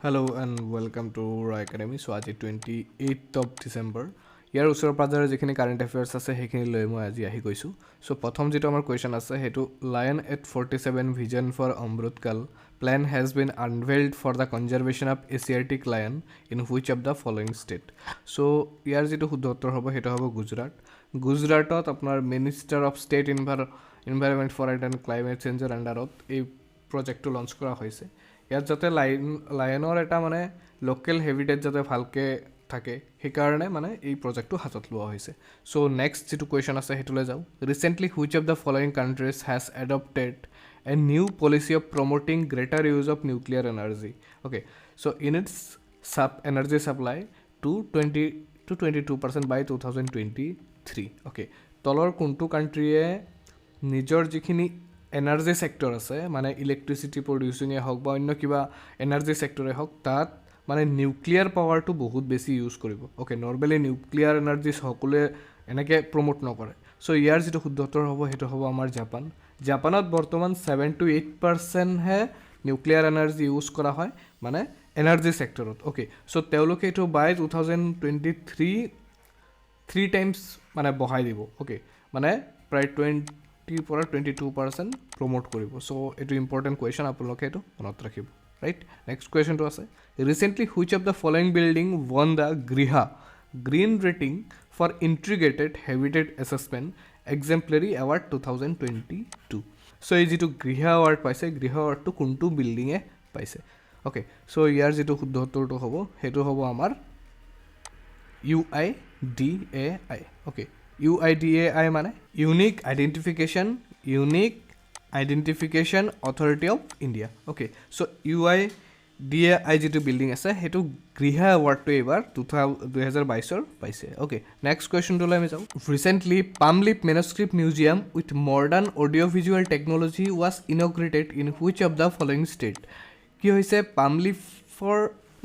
Hello and welcome to Roy Academy. So আজি 28th of December। ইয়াৰ ওচৰ পাজৰে যিখিনি কাৰেণ্ট এফেয়াৰ্ছ আছে, সেইখিনি লৈ মই আজি আহি গৈছোঁ। চ' প্ৰথম যিটো আমাৰ কুৱেশ্যন আছে, সেইটো "Lion at 47: Vision for Amrit Kaal plan has been unveiled for the conservation of Asiatic lion in which of the following state?" So ইয়াৰ যিটো শুদ্ধ উত্তৰ হ'ব, সেইটো হ'ব গুজৰাট। গুজৰাটত আপোনাৰ Minister of State Environment, Forest and Climate চেঞ্জৰ আণ্ডাৰত এই প্ৰজেক্টটো লঞ্চ কৰা হৈছে। ইয়াত যাতে লায়নৰ এটা মানে লোকেল হেবিটেট যাতে ভালকৈ থাকে, সেইকাৰণে মানে এই প্ৰজেক্টটো হাতত লোৱা হৈছে। চ' নেক্সট যিটো কুৱেশ্যন আছে, সেইটোলৈ যাওঁ। Recently, which of the following countries has adopted a new policy of promoting greater use of nuclear energy, okay, so in its energy supply to 20 to 22% by 2023? Okay, তলৰ কোনটো কাণ্ট্ৰিয়ে নিজৰ যিখিনি এনাৰ্জি ছেক্টৰ আছে, মানে electricity প্ৰডিউচিঙে হওক বা অন্য কিবা এনাৰ্জি ছেক্টৰে হওক, তাত মানে নিউক্লিয়াৰ পাৱাৰটো বহুত বেছি ইউজ কৰিব? অ'কে, নৰ্মেলি নিউক্লিয়াৰ এনাৰ্জি সকলোৱে এনেকৈ প্ৰম'ট নকৰে। চ' ইয়াৰ যিটো শুদ্ধ উত্তৰ হ'ব, সেইটো হ'ব আমাৰ জাপান। জাপানত বৰ্তমান 7 টু 8 পাৰ্চেণ্টহে নিউক্লিয়াৰ এনাৰ্জি ইউজ কৰা হয়, মানে এনাৰ্জি ছেক্টৰত। অ'কে, চ' তেওঁলোকে এইটো by 2023 three times মানে বঢ়াই দিব। অ'কে, মানে প্ৰায় 20ৰ পৰা 22% প্ৰম'ট কৰিব। চ' এইটো ইম্পৰ্টেণ্ট কুৱেশ্যন, আপোনালোকে এইটো মনত ৰাখিব, ৰাইট? নেক্সট কুৱেশ্যনটো আছে, recently which of the following building won the GRIHA Green Rating for Integrated Habitat Assessment Exemplary Award 2022? So এই যিটো গৃহা এৱাৰ্ড পাইছে, গৃহা এৱাৰ্ডটো কোনটো বিল্ডিঙে পাইছে? অ'কে, চ' ইয়াৰ যিটো শুদ্ধ উত্তৰটো হ'ব, সেইটো হ'ব আমাৰ UIDAI। Okay, UIDAI মানে Unique Identification Authority of India। Okay, so UIDAI যিটো বিল্ডিং আছে, সেইটো গৃহা এৱাৰ্ডটো এইবাৰ 2022ৰ পাইছে। অ'কে, নেক্সট কুৱেশ্যনটোলৈ আমি যাওঁ। Recently, palm leaf manuscript museum with modern audio visual technology was inaugurated in which of the following state? কি হৈছে? পাম লিফৰ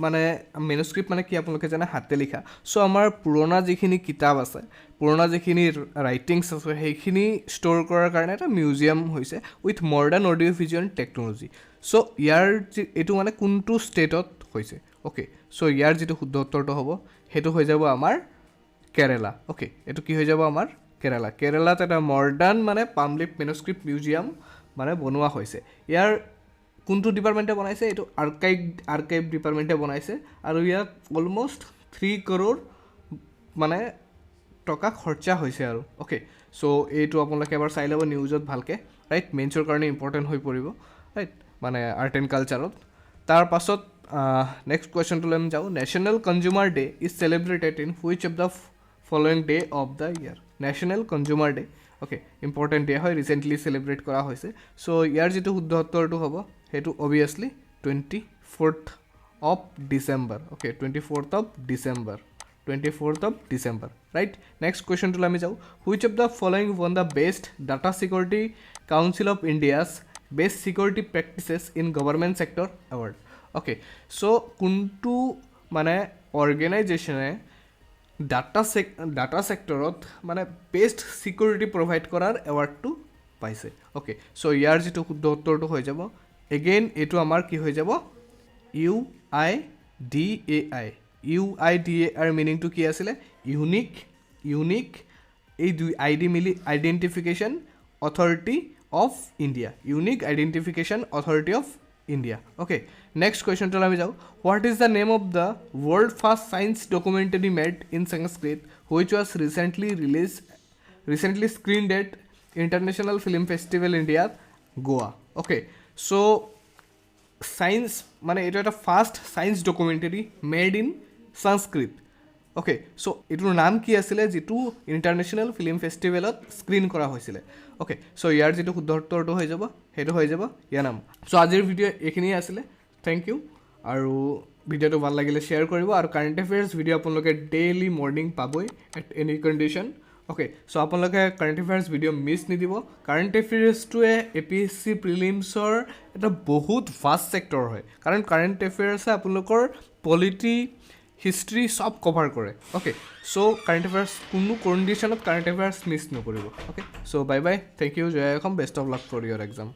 মানে মেনুস্ক্ৰিপ্ট মানে কি আপোনালোকে জানে, হাতে লিখা। চ' আমাৰ পুৰণা যিখিনি কিতাপ আছে, পুৰণা যিখিনি ৰাইটিংছ আছে, সেইখিনি ষ্ট'ৰ কৰাৰ কাৰণে এটা মিউজিয়াম হৈছে with modern audio visual technology। So ইয়াৰ যি এইটো মানে কোনটো ষ্টেটত হৈছে? অ'কে, চ' ইয়াৰ যিটো শুদ্ধ উত্তৰটো হ'ব, সেইটো হৈ যাব আমাৰ কেৰেলা। অ'কে, এইটো কি হৈ যাব আমাৰ? কেৰেলা। কেৰেলাত এটা মডাৰ্ণ মানে পামলিফ মেনুস্ক্ৰিপ্ট মিউজিয়াম মানে বনোৱা হৈছে। ইয়াৰ কোনটো ডিপাৰ্টমেণ্টে বনাইছে? এইটো আৰ্কাইভ ডিপাৰ্টমেণ্টে বনাইছে আৰু ইয়াত অলমষ্ট 3 কৰোৰ মানে টকা খৰচা হৈছে আৰু। অ'কে, চ' এইটো আপোনালোকে এবাৰ চাই ল'ব নিউজত ভালকৈ, ৰাইট? মেইনছৰ কাৰণে ইম্পৰ্টেণ্ট হৈ পৰিব, ৰাইট? মানে আৰ্ট এণ্ড কালচাৰত। তাৰ পাছত নেক্সট কুৱেশ্যনটোলৈ আমি যাওঁ। National Consumer Day is celebrated in which of the following day of the year? National Consumer Day, okay, important day হয়, ৰিচেণ্টলি চেলিব্ৰেট কৰা হৈছে। চ' ইয়াৰ যিটো শুদ্ধ উত্তৰটো হ'ব, সেইটো obviously 24th of December। Okay, 24th of December, 24th of December, right? Next কুৱেশ্যনটোলৈ আমি যাওঁ। Which of the following won the Best Data Security Council of India's Best Security Practices in Government Sector Award? Okay, so কোনটো মানে অৰ্গেনাইজেশ্যনে data ছেক্টৰত মানে best security provide কৰাৰ এৱাৰ্ডটো পাইছে? Okay, চ' ইয়াৰ যিটো শুদ্ধ উত্তৰটো হৈ যাব, এগেইন এইটো আমাৰ কি হৈ যাব? UIDAI। UIDAIৰ মিনিংটো কি আছিলে? ইউনিক, এই দুই আই ডি মিলি Identification Authority of India, Unique Identification Authority of India। Okay, next কুৱেশ্যনটোলৈ আমি যাওঁ। What is the name of the world first science documentary made in Sanskrit which was recently screened at International Film Festival India, Goa? Okay, so science মানে এইটো এটা first science documentary made in Sanskrit। Okay, so এইটোৰ নাম কি আছিলে, যিটো international film ফেষ্টিভেলত screen কৰা হৈছিলে? অ'কে, চ' ইয়াৰ যিটো শুদ্ধ উত্তৰটো হৈ যাব, সেইটো হৈ যাব ইয়ানাম। চ' আজিৰ ভিডিঅ' এইখিনিয়ে আছিলে। Thank U আৰু ভিডিঅ'টো ভাল লাগিলে শ্বেয়াৰ কৰিব আৰু কাৰেণ্ট এফেয়াৰ্ছ ভিডিঅ' আপোনালোকে ডেইলি মৰ্ণিং পাবই at any condition। Okay, so আপোনালোকে কাৰেণ্ট এফেয়াৰ্ছ ভিডিঅ' মিছ নিদিব। কাৰেণ্ট এফেয়াৰ্ছটোৱে এপিএছচি প্ৰিলিমছৰ এটা বহুত ভাষ্ট ছেক্টৰ হয়, কাৰণ কাৰেণ্ট এফেয়াৰ্ছে আপোনালোকৰ পলিটি, হিষ্ট্ৰী চব কভাৰ কৰে। অ'কে, চ' কাৰেণ্ট এফেয়াৰ্ছ কোনো কণ্ডিশ্যনত কাৰেণ্ট এফেয়াৰ্ছ মিছ নকৰিব। Okay, so bye bye, thank you, Joy Assam, best of luck for your exam.